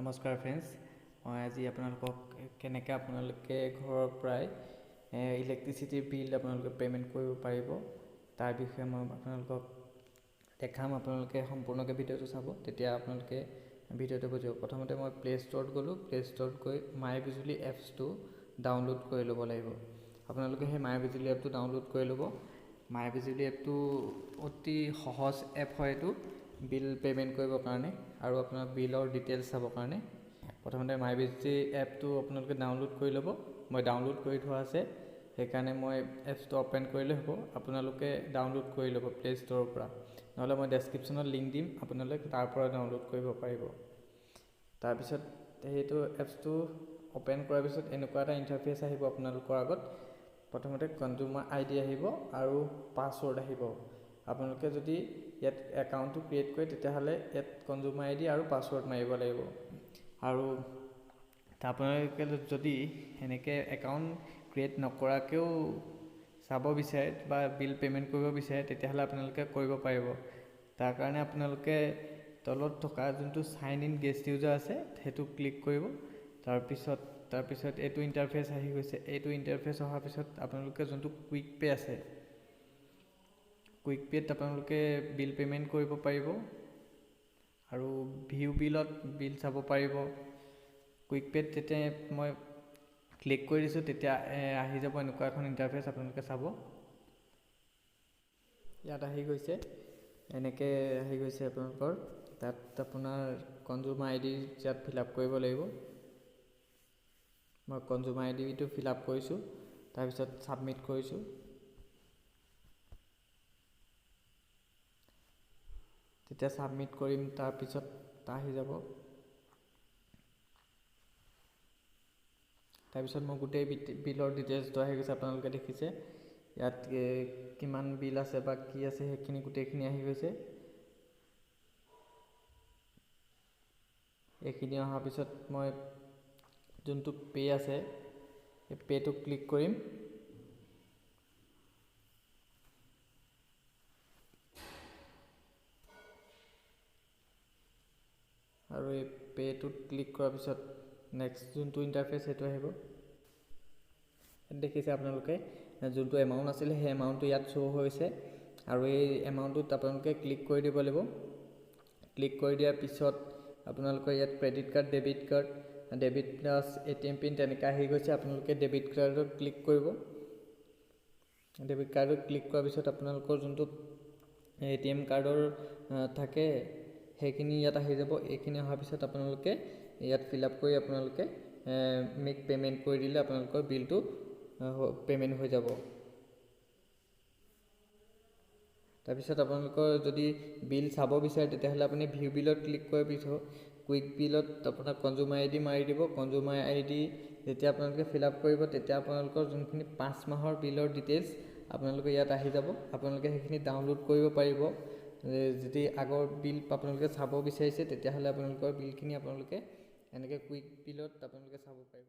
নমস্কাৰ ফ্ৰেণ্ডছ, মই আজি আপোনালোকক কেনেকৈ আপোনালোকে ঘৰৰ পৰাই ইলেক্ট্ৰিচিটিৰ বিল আপোনালোকে পে'মেণ্ট কৰিব পাৰিব তাৰ বিষয়ে মই আপোনালোকক দেখাম। আপোনালোকে সম্পূৰ্ণকৈ ভিডিঅ'টো চাব, তেতিয়া আপোনালোকে ভিডিঅ'টো বুজিব। প্ৰথমতে মই প্লে' ষ্ট'ৰত গ'লোঁ। প্লে' ষ্ট'ৰত গৈ মাই বিজুলী এপছটো ডাউনলোড কৰি ল'ব লাগিব। আপোনালোকে সেই মাই বিজুলী এপটো ডাউনলোড কৰি ল'ব। মাই বিজুলী এপটো অতি সহজ এপ হয়, এইটো বিল পে'মেণ্ট কৰিবৰ কাৰণে আৰু আপোনাৰ বিলৰ ডিটেইলছ চাবৰ কাৰণে। প্ৰথমতে মাই বিজুলী এপটো আপোনালোকে ডাউনলোড কৰি ল'ব। মই ডাউনলোড কৰি থোৱা আছে, সেইকাৰণে মই এপছটো অ'পেন কৰিলে হ'ব। আপোনালোকে ডাউনলোড কৰি ল'ব প্লে' ষ্ট'ৰৰ পৰা, নহ'লে মই ডেছক্ৰিপশ্যনত লিংক দিম, আপোনালোকে তাৰ পৰা ডাউনলোড কৰিব পাৰিব। তাৰপিছত সেইটো এপছটো অ'পেন কৰাৰ পিছত এনেকুৱা এটা ইণ্টাৰফেচ আহিব আপোনালোকৰ আগত। প্ৰথমতে কনজিউমাৰ আই ডি আহিব আৰু পাছৱৰ্ড আহিব। আপোনালোকে যদি ইয়াত একাউণ্টটো ক্ৰিয়েট কৰে তেতিয়াহ'লে ইয়াত কনজিউমাৰ আই ডি আৰু পাছৱৰ্ড মাৰিব লাগিব। আৰু আপোনালোকে যদি সেনেকৈ একাউণ্ট ক্ৰিয়েট নকৰাকৈও চাব বিচাৰে বা বিল পে'মেণ্ট কৰিব বিচাৰে তেতিয়াহ'লে আপোনালোকে কৰিব পাৰিব। তাৰ কাৰণে আপোনালোকে তলত থকা যোনটো চাইন ইন গেষ্ট ইউজাৰ আছে সেইটো ক্লিক কৰিব। তাৰপিছত এইটো ইণ্টাৰফেচ আহি গৈছে। এইটো ইণ্টাৰফেচ অহাৰ পিছত আপোনালোকে যোনটো কুইক পে' আছে, কুইক পে'ত আপোনালোকে বিল পে'মেণ্ট কৰিব পাৰিব আৰু ভিউ বিলত বিল চাব পাৰিব। কুইক পে'ত যেতিয়া মই ক্লিক কৰি দিছোঁ তেতিয়া আহি যাব এনেকুৱা এখন ইণ্টাৰফেচ, আপোনালোকে চাব ইয়াত আহি গৈছে, এনেকৈ আহি গৈছে আপোনালোকৰ। তাত আপোনাৰ কনজিউমাৰ আই ডি ইয়াত ফিল আপ কৰিব লাগিব। মই কনজিউমাৰ আই ডিটো ফিল আপ কৰিছোঁ, তাৰপিছত ছাবমিট কৰিছোঁ। তেতিয়া ছাবমিট কৰিম, তাৰপিছত আহি যাব। তাৰপিছত মোৰ গোটেই বিলৰ ডিটেইলছটো আহি গৈছে, আপোনালোকে দেখিছে ইয়াত কিমান বিল আছে বা কি আছে সেইখিনি গোটেইখিনি আহি গৈছে। এইখিনি অহাৰ পিছত মই যোনটো পে' আছে সেই পে'টো ক্লিক কৰিম। আৰু এই পে'টোত ক্লিক কৰাৰ পিছত নেক্সট যোনটো ইণ্টাৰফেচ সেইটো আহিব। দেখিছে আপোনালোকে যোনটো এমাউণ্ট আছিলে সেই এমাউণ্টটো ইয়াত শ্ব' হৈছে আৰু এই এমাউণ্টটোত আপোনালোকে ক্লিক কৰি দিব লাগিব। ক্লিক কৰি দিয়াৰ পিছত আপোনালোকৰ ইয়াত credit card, debit card, debit plus A T M pin তেনেকৈ আহি গৈছে। আপোনালোকে ডেবিট কাৰ্ডত ক্লিক কৰিব। ডেবিট কাৰ্ডত ক্লিক কৰাৰ পিছত আপোনালোকৰ যোনটো এ টি এম কাৰ্ডৰ থাকে সেইখিনি ইয়াত আহি যাব। এইখিনি অহাৰ পিছত আপোনালোকে ইয়াত ফিল আপ কৰি আপোনালোকে মেক পে'মেণ্ট কৰি দিলে আপোনালোকৰ বিলটো পে'মেণ্ট হৈ যাব। তাৰপিছত আপোনালোকৰ যদি বিল চাব বিচাৰে তেতিয়াহ'লে আপুনি ভিউ বিলত ক্লিক কৰাৰ পিছত কুইক বিলত আপোনাৰ কনজিউমাৰ আই ডি মাৰি দিব। কনজিউমাৰ আই ডি যেতিয়া আপোনালোকে ফিল আপ কৰিব তেতিয়া আপোনালোকৰ যোনখিনি 5 মাহৰ বিলৰ ডিটেইলছ আপোনালোকে ইয়াত আহি যাব। আপোনালোকে সেইখিনি ডাউনলোড কৰিব পাৰিব। যদি আগৰ বিল আপোনালোকে চাব বিচাৰিছে তেতিয়াহ'লে আপোনালোকৰ বিলখিনি আপোনালোকে এনেকৈ কুইক বিলত আপোনালোকে চাব পাৰিব।